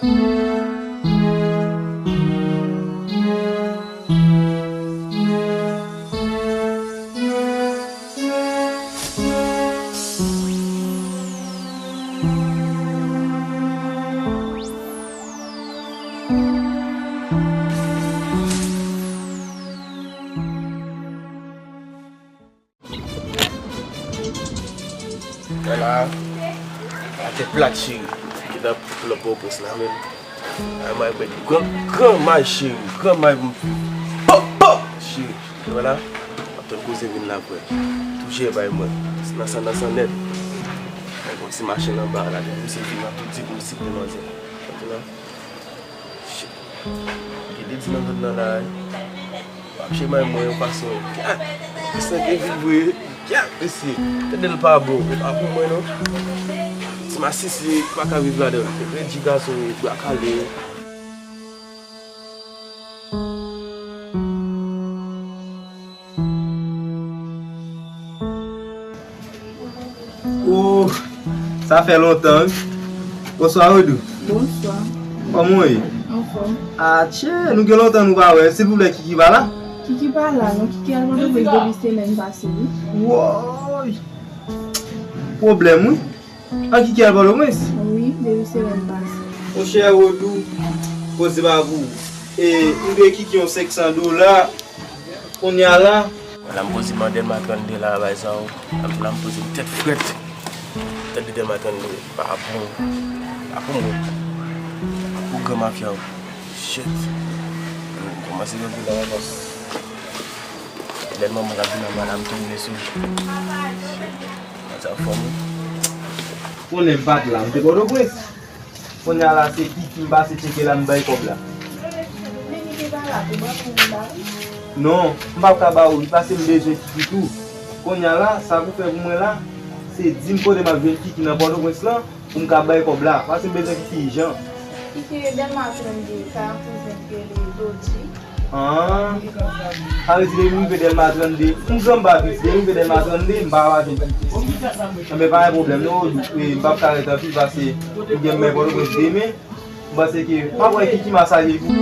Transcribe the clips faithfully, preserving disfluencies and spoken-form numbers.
Wè la, atè plat cheri. Ki nan lòt bò pwens la menm. Ay, may mwen gran, gran may cheri, gran may pou m. Pop, pop! Cheri, wè la, ap tann koze vin la vre. Tou jè bay mwen. Nan san, nan san nèt. Mwen gon ti machin anba la, depi misye vin nan tou di pou m siple manzè. Kote la? Shit. Gen de di nan zòn nan la, wi. Mache may mwen yon fason. Gad! San gen vibre. Gad, mesye. Tande l pa bon. E pa pou mwen, non. Ti masisi pa ka viv ladan. Redi gason, bra kale. Oh, sa fè lontan, wi. Bonswa, Rodou. Bonswa. Kòman w ye? Anfòm. Atchè, nou gen lontan nou pa wè. Silvouplè, Kiki pa la? Kiki pa la, non. Kiki al Pòtoprens depi semèn pase, wi. Woy! Pwoblèm, wi. An, Kiki al Pòtoprens? Wi, depi semèn pase. Monchè Rodou, koze pa pou ou. E, m dwe Kiki yon senk san dola. Kounye a la. La m poze m an Dèlma trannde la, bay sa w. La m, la m poze m tèt frèt. Tèt de Dèlma trannde. Pa bon. Pa pou mwen. Pou gran mafya w. Shit. M kòmanse gen gou nan vakans. Lè manman l ap vin anba la, m tounen sou li. Sa fò m. Konnen m pa t la, m te Pòtoprens. Kounye a la, se Kiki m pase tcheke la, m bay kòb la. Men li te pa la tou, ban pou m ba li. Non, m p ap ka ba ou li, paske m bezwen Kiki tou. Kounye a la, sa pou fè pou mwen la, se di m kote m ap jwenn Kiki nan Pòtoprens lan, pou m ka bay kòb la, paske m bezwen Kiki ijan. Kiki Dèlma trannde, karant ven ki rele Dodji. Ah. Sa vle di depi m rive Dèlma trannde, m gran m pa piti, depi m rive Dèlma trannde, m pa va jwenn Kiki. Enben, pa gen pwoblèm, non, e, m p ap ka ret anpil, paske m gen men Pòtoprens demen. M panse ke m ap wè Kiki m a salye l pou.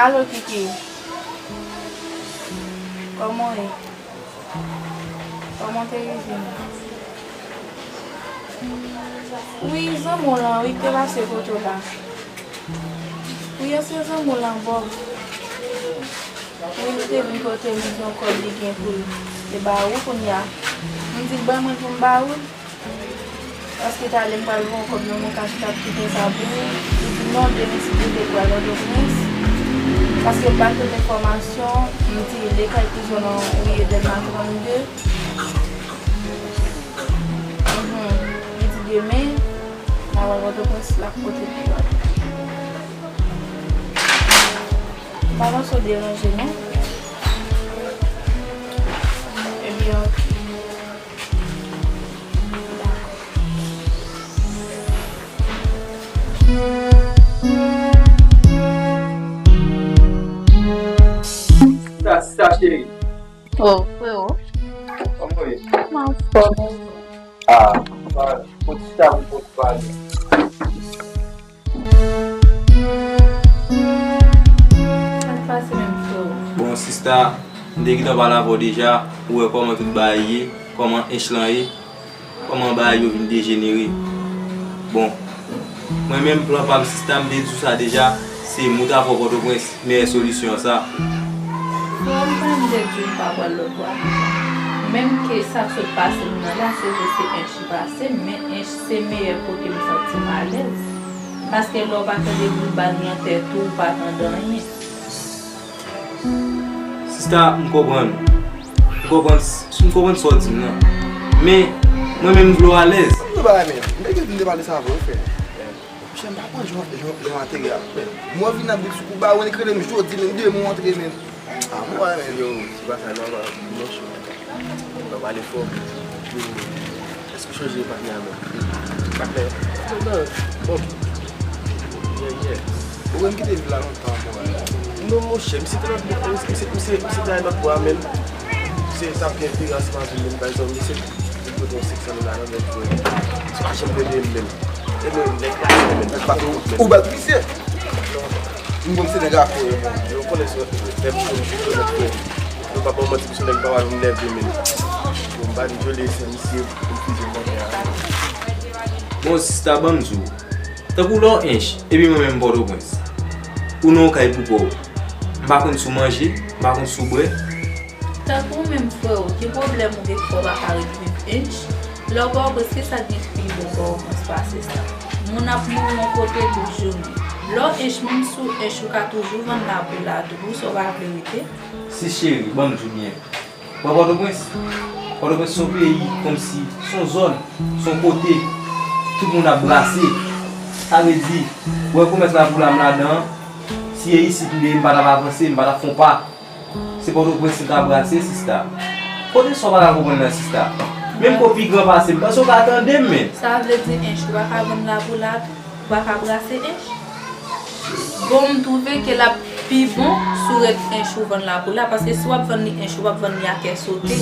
Alo, Kiki. Kòman w ye? Kòman w te rive? Wi, zanmi w lan, wi, ki te pase kote w la. Wi, ansyen zanmi w lan, Bòb. Wi, li te vin kote m, li di yon kòb li gen pou l te ba ou kounye a. M di l ban mwen pou m ba ou l. Paske talè m pral voye yon kòb nan men w ka chita ap kite sa pou ou. Li di non, demen si Dye vle l pral Pòtoprens. Paske l ba l tout enfòmasyon, m di l e kay prizon nan ri Dèlma trannde. Mhm. Li di demen, l a pral Pòtoprens, l ap pote l pou ou. M pa panse w deranje, non. Ebyen, ok. Sa, sa, cheri. Oh, freo. Kòman w ye? M anfòm. Ah, pa, pou ti sa, pou pale. Sa k pase menm, freo? Bon, sista, m te gentan pale avè w deja, ou wè kòman tout bagay ye, kòman ench lan ye, kòman bagay yo vin dejenere. Bon, mwen menm, plan pa m, sista, m te di w sa deja, se moute avè w Pòtoprens, meyè solisyon an sa. Freo, m konnen m te di w m pa pral lòt bò a. Menm ke sa k sot pase m nan la, se vre se ench ki pase m, men ench se meyè kote m santi m alèz. Paske lè w pa tande boul bal nan tèt ou, ou pa tande anyen. Sista, m konprann. M konprann, m konprann sa w di m nan. Men, mwen menm m vle w alèz. Yon bagay menm. M te gentan te pale sa avè w, frè. Monchè, m pa konn jan, jan, jan w atere a, frè. Mwen vin ap vin sou kou ba, ou rele m jodi menm, demen w antre menm. Ah, mwen, yo, se pa sa, non, non, non, cho. Mwen pale fò. Yo, èske w chonje patnè a menm? Patnè? Non, non, bon. Yeah, yeah. Ou menm kite vil la lontan, mwen. Non, monchè, misye te lòt bò, misye, misye, misye te al lòt bò a menm. Misye t ap gen pi ras pa vin menm, pa egzanp, misye te pote yon senk san dola nan men frè. Se pa janm vle de menm. E menm, nèg la, menm, nèg pa fè wout menm. Ou bat misye? M konn se nèg afè yo, bon. Yo konnen se lè m chonje, yo konnen frè. Yo pa ban m manti, misye nèg pa wè m nève menm. Bon, m pa di jole, se misye, pou m fize m nan men a. Bon, sista, ban m di w. Tankou lè w ench, epi mwen menm Pòtoprens. Ou nan yon kay pou kò w. M pa konn si w manje, m pa konn si w bwè. Tankou w menm frè w, ki pwoblèm ou gen k fè w pa ka ret viv ench? Lè w Pòtoprens, kisa k gen k pi bon Pòtoprens pase sa? Moun ap mouri yon kote tout jounen. Lè w ench, menm si w ench, ou ka toujou vann lapoula tou, pou sa w pa vle rete. Sis cheri, ban m di w byen. Wè Pòtoprens? Pòtoprens se yon peyi kòmsi se yon zòn, se yon kote tout moun ap brase. Sa vle di, wè komès lapoula m ladan an, si e isit m te ye, m pa t ap avanse, m pa t ap fè yon pa. Se Pòtoprens m t ap brase, sista. Kote sa w pa ka konprann nan, sista? Menm ke w pi gran pase m, panse w ka tande m, men. Sa vle di ench ou pa ka vann lapoula tou? Ou pa ka brase ench? Bon, m twouve ke l ap pi bon si w ret ench ou vann lapoula, paske si w ap vann li ench, ou p ap vann li a kè sote,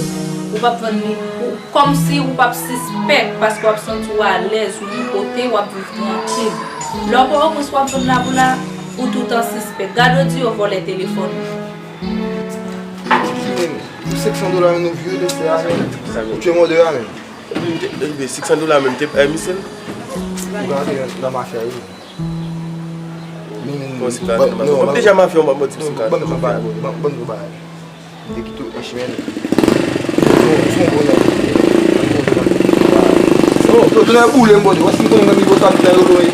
ou p ap vann li, ou, kòmsi ou p ap sispèk, paske w ap santi w alèz, ou yon kote, w ap viv trankil. Lè w Pòtoprens w ap vann lapoula, ou toutan sispèk. Gade w di yo vòlè telefòn ou. Ki menm? Pou senk san dola menm nou vye lese a menm. Ou tchwe mòde a menm. Senk san dola menm te bay misye l. Ou ka antre nan mafya wi. Men, bon, si m ta antre nan mafya, m deja mafya, m ap manti misye ka antre nan mafya. Ban m yon bagay. M te kite w ench menm. Bon, se yon bon nèg. Bon, tounen boule m bòde. Wè si m konnen nan nivo sa m fè yo lwen.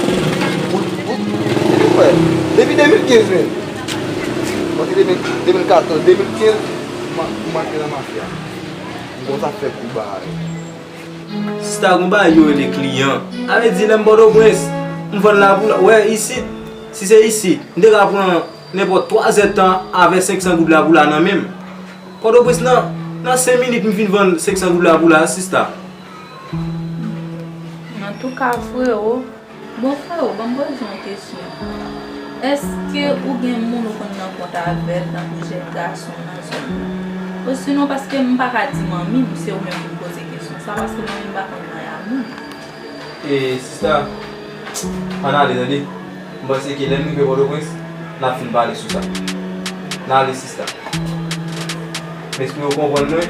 Depi de mil kenz menm. Mwen se de mil, de mil katòz, de mil kenz, m antre nan mafya. M konn sa fè kou bagay. Sista, gon bagay yo rele kliyan. Sa vle di lè m Pòtoprens, m vann lapoula. Wè isit, si se isit, m te ka pran nenpòt twa zèdtan avè senk san goud lapoula nan men m. Pòtoprens nan, nan senk minit m fin vann senk san goud lapoula, sista. Antouka, frewo, bon, frewo, ban m poze w yon kesyon. Èske ou gen moun ou konn nan kont avè l, tankou jèn gason nan zòn nan? Osinon, paske m pa ka di manmi m, se ou menm pou m poze kesyon sa, paske manmi m pa konn manyen a moun. E, sista, ann ale, tande. M panse ke lè n rive Pòtoprens, n ap fin pale sou sa. N ale, sista. M espere w konprann mwen.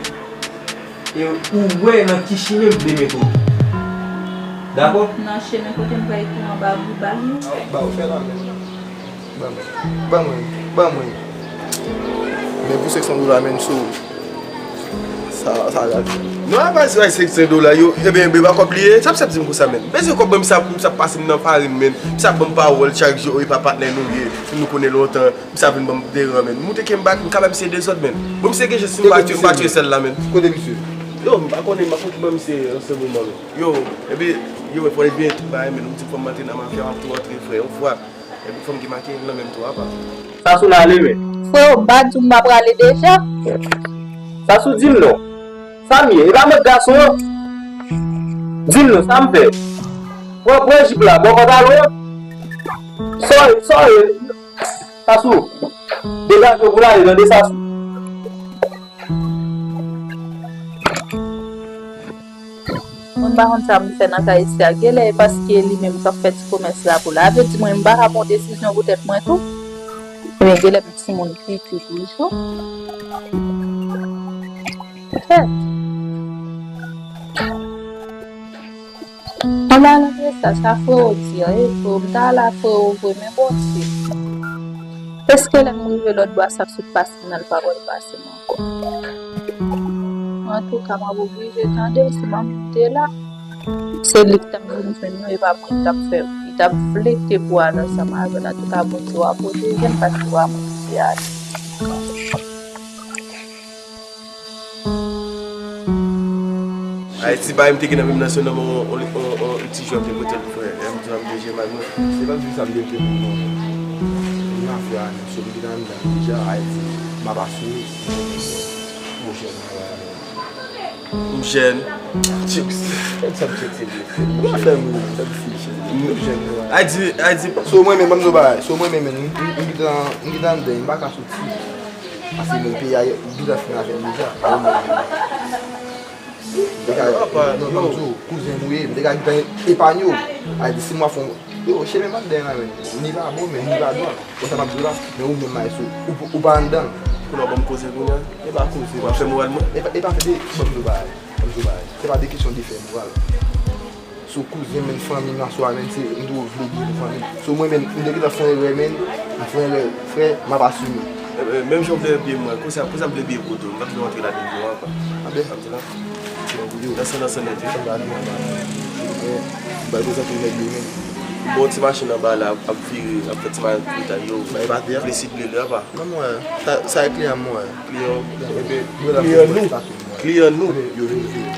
E ou wè nan ki chimen m vle mete w. Dakò? Nan chimen kote m pral tou anba boubal yo. Ba ou fè la menm. Ban mwen. Ban mwen. Ban mwen. Men pou senk san dola menm sou. Sa, sa rate. Non, a pa se senk san dola yo. Ebyen, ebyen, pa kòb li ye. Sa, sa di m konsa menm. Bezwen kòb mwen, m sa, m sa pase m nan farin menm. M sa ban m pawòl chak jou, epa patnè nou ye. Nou konnen lontan. M sa vin ban m deran menm. Moute ke m bak, m kapab se dezòd menm. Bon, misye gen jan si m pa tchwe, m pa tchwe sèl la menm. Kote misye? Yo, m pa konnen, m pa konn ki bò misye ye an se moman menm. Yo, epi, yo, fò li byen tout bagay menm. Nou di fò m antre nan mafya, m ap tou antre frè yon fwa. Epi fò m gen makiye nan menm tou apa. Sasou n ale men. Frewo, m pa di w m pa prale deja. Sasou di m non. Sa m ye? E pa mòd gason an. Di m non, sa m fè? Pran, pran jip la, bò pantalon an. Sa w ye, sa w ye? Sasou, degaje w pou n ale, tande Sasou. Mwen pa konn sa m fè nan kay isi a. Genlè e paske li menm k ap fè ti komès la pou la. Sa vle di mwen, m pa ka pran yon desizyon pou tèt mwen tou. Ebyen, genlè m timoun piti toujou. Kèt. Anba nan mesaj sa, frewo di an, e frewo, m ta la frewo vre, men Bondye. Èske lè m rive lòt bò a, sa p sot pase m nan, l pa pral pase m ankò. Antouka, m ap oblije tande l si manmi m te la. Se li k t ap vin jwenn nou, e pa mwen, li t ap fè, li t ap vle k te pou al ansanm avè l. Antouka, Bondye w a pwoteje m, paske w a mwen ki te ale. Ayiti, bay m te gen nan menm nan se yon nonm, on, on, on, on ti jwè m te pote l pou frè. Lè m di w m te jwe mal mwen. Se pa di sa m te jwe pou non. M nan fè a, so m te nan anndan deja, Ayiti. M ap asime. Ou jèn, M jèn. Chicks. Fè sa m chèche. Ou pa fè m ri, fè m fi chèche. M jèn. Ay di, ay di. So mwen menm, ban m di w bagay. So mwen menm, m gentan anndan, m pa ka soti. Paske menm peyi a gentan fin avè m deja. Kouzen mwen ye, m te ka gentan epanye w. Ay di si m ap fè yon Yo, chemen pa dèyè la menm. Ni pa bò, men ni pa dwat. Ou sa m ap di w la, men ou menm maestro, ou, ou pa anndan. Kounye a w ban m koze kounye a. E pa koze. W ap fè moral mwen. E pa, e pa fè de, ban m di w bagay. Ban m di w bagay. Se pa de kesyon de fè moral. Sou kouzen menm, fanmi m aswè a menm, se m tou vle byen pou fanmi m. So mwen menm, m te gentan fè yon erè menm, m fè yon erè, frè, m ap asime. Menm jan w vle byen mwen, konsa, konsa m vle byen pou ou tou. M pa vle rantre ladan vre ankò. Anben. Sa m di la. Nan san nan san nèt wi. Bay prezante nèg yo menm. Bon ti machin anba la ap vire, ap fè ti machin yo. Bay pate a. Vle sible lè apa. Non mwen, sa, sa e kliyan mwen. Kliyan, enben, kliyan nou. Kliyan nou. Yo vin vire.